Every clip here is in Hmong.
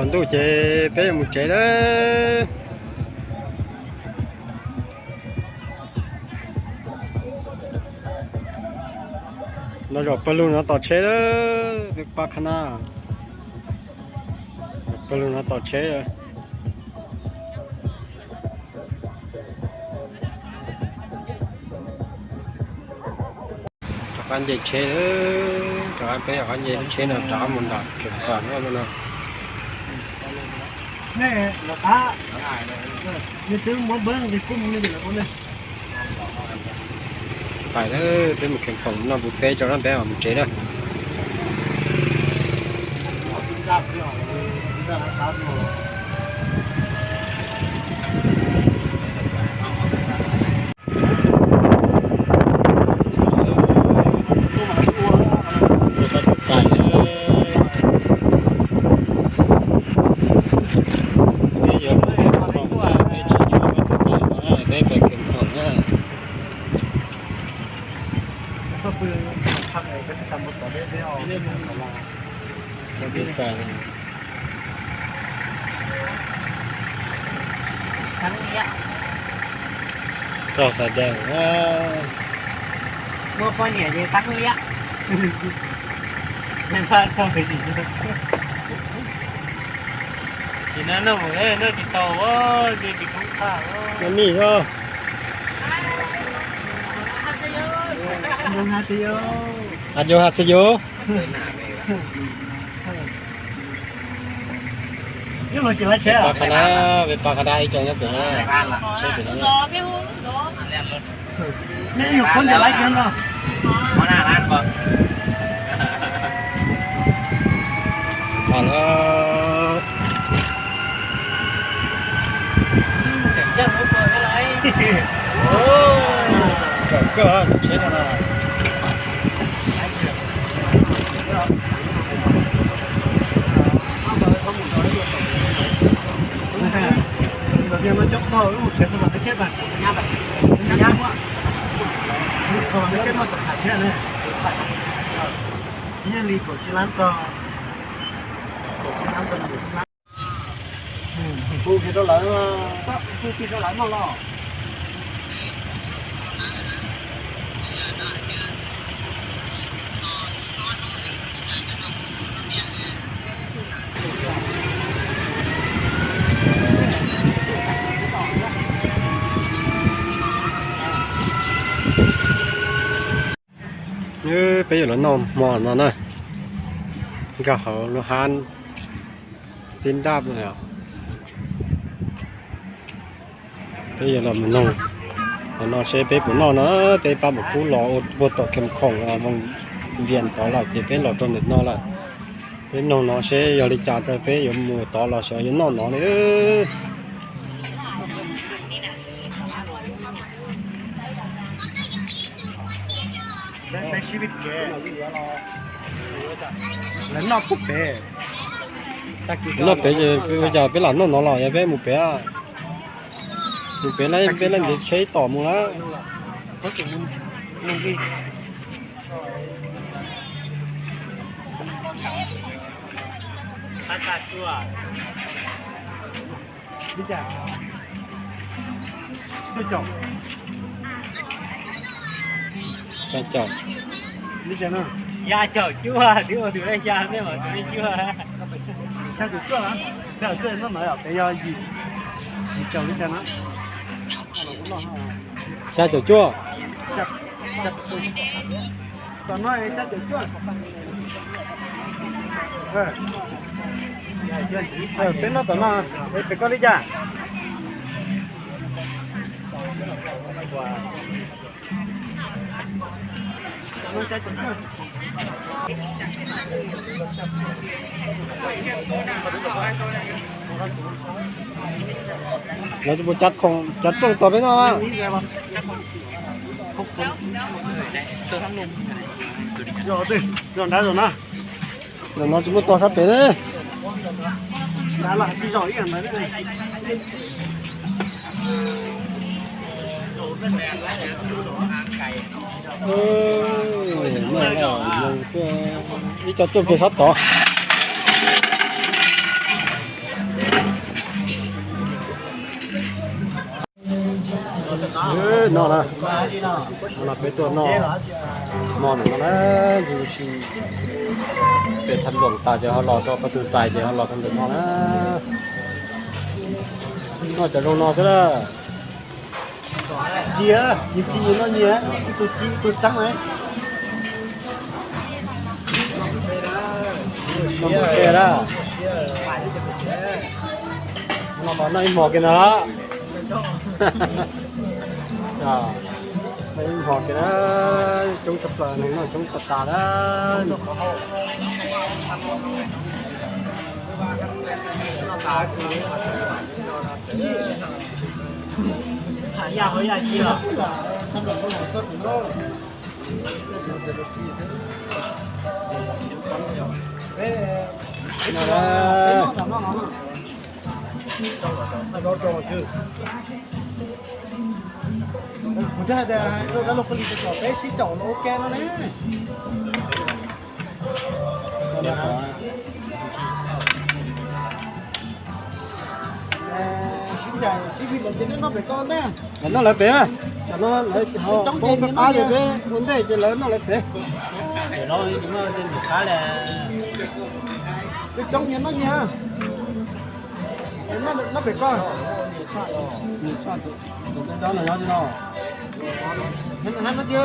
Tsaus ntuj ces peb yuav mus tsev lawm. No zaum pawg lug no tos tsheb lawm, peb pab qhab na. Pawg lug no tos tsheb. Rov qab nce tsheb, rov qab peb rov qab nce lub tsheb no rov qab mus nram Kham Khoom no. Pais lawm, peb mus Kham Khoom no puv xeb tso rau peb mus tsev na. Txog pas dees, muaj poj niam ces tab liab. Tsis na, noj mus noj tsis tau, noj tsis kub txhaj. Noj mij xwb. Ayo haseyo. Peb pab qhab dab, peb pab qhab dab ib co nyob pem no, tsheb pem no. Txawm kawg tsheb no na. Nyiaj li kaum tsib lab txog, kaum tsib lab txog lawm. Hu kiag rau lawv, hu kiag rau lawv noj los. Peb yuav los noj hmo no na, nkag hauv lub hab Xib Daj no. Peb yuav los mus noog qhov no seb peb puas noj no, peb pab mus kub los ua puag tom Kham Khoom Voos Vias tod lawm ces peb los rau ntawm no lawm. Peb noog no seb yog li cas rau peb yuav mus tod los xyov yuav noj no li. Lawv noj puag pem, noj pem ces ua cas peb lam noj no los yog peb mus pem. Mus pem lawm peb lawv ntiav tsheb tom mus lawm. Xya caum, xya caum cuaj, twb ua tus lej xya, nej mam tus lej cuaj. Xya caum cuaj, xya caum cuaj no mas pem yog yim, yim caum li cas na? Xya caum cuaj. Tom no xya caum cuaj. Peb noj tom no, pem koj li cas? Lawv tsis pub tsav khoom tsav rooj tos peb noj. Zaum nrad zaum na. Zaum no tsis muaj tos sab pem ne. Noj xwb, ib co tuaj kiag sab tod. No na, no peb tuaj noj hmo ntawm no na, yus tsis pem thaj luam tas ces ho los rau pab tus xais ces ho los rau ntawm no na. Noj cov zoo no xwb na. Ci, nyias ci nyias noj nyias, ib tug ci ib tug txeeb na. Noj mus kiag na. Noj mas noj ib hmos kiag ntag los. Noj ib hmos kiag na, coob tshaj plaws, neeg noj coob tshaj tas na. Kuv thiaj hais tias rau dab laug Paj Lis tias kom peb sib caum los ua ke no ne. Sib ncaim sib vij lawm ces nej noj pem ko ntag. Lawv noj lawv pem, cov no lawv ho coob ces peb qab ces peb ua ntej ces lawv noj lawv pem. Peb coob nyias noj nyias. Noj pem ko. Hab no cia.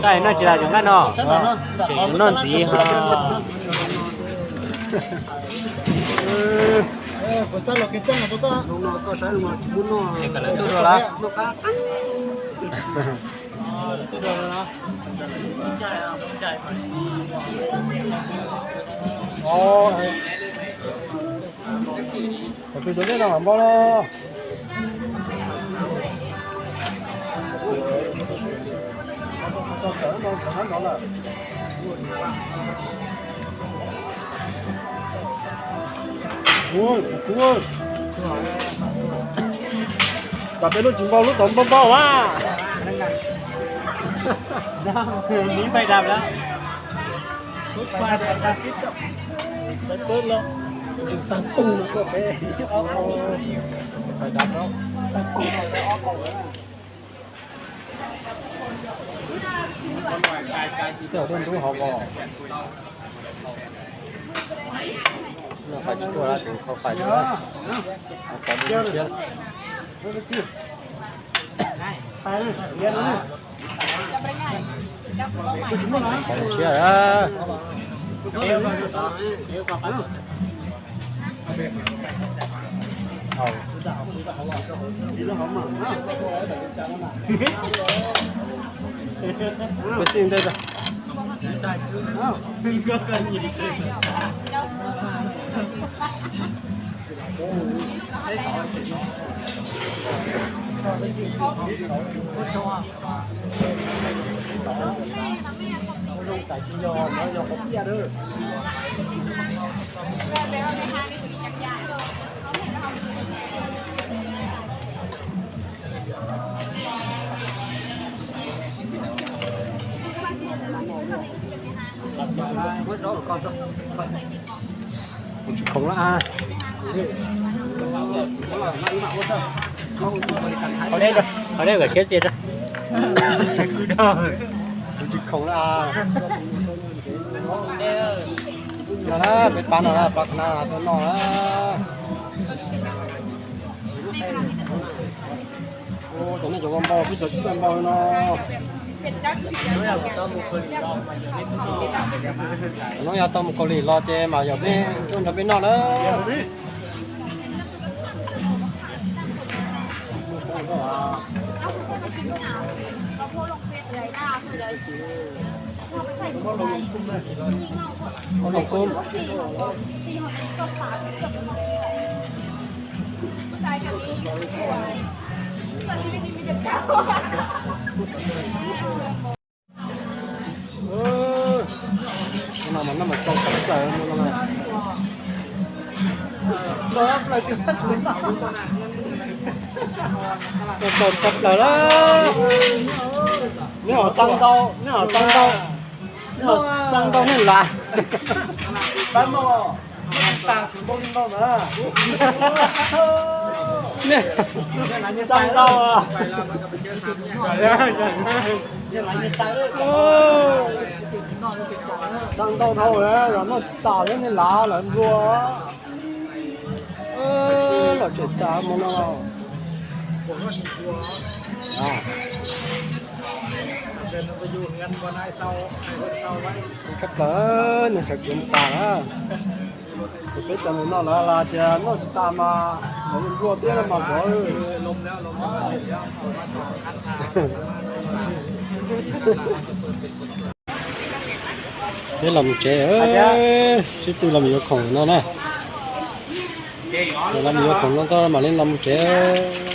Nqaij noj tsis tas cov nqaij no, ces noj ntxiv ho. Kom lawv tuaj dua lawm. Kom tus cov dej no mam npau los. Ua, ua. Tam peb lub tsis npau, lub tod npau npau a. Tej zaum dej ntub hov os. No fais tsis tuaj, tseem kho fais tsis tuaj. Qhov siab lawm. Peb xij ntej. Kuv tsis khoom lawm a. Qhov deb, qhov deb kom siab txias rau. Kuv tsis khoom lawm a. No na, peb pab no na, pab qhov na tuaj noj na. Cov no yog npau, peb cov tsis tau npau no. Cov no yog tau mus Kaus Lim los ces mam yog peb tuaj nrog peb noj na. No mas noj mas tsau tshaj plaws no. Tsau tshaj plaws lawm. Neb hom tau ntau, neb hom tau ntau. Txaj ntau nej lav. Txaj ntau. Txaj ntau dhau lawm, los noj tsis tas lawm, nej lav lawm nplua. Los tseem tas mus no. Tshaj plaws, nws sawv tsees mus tas lawm. Ces peb cov ntawm no lawv tias noj tsis tas mas lawv nplua thiab mas zov. Peb los mus tsev, sib tw los mus yuav khoom no na. Los mus yuav khoom no tau mam li los mus tsev.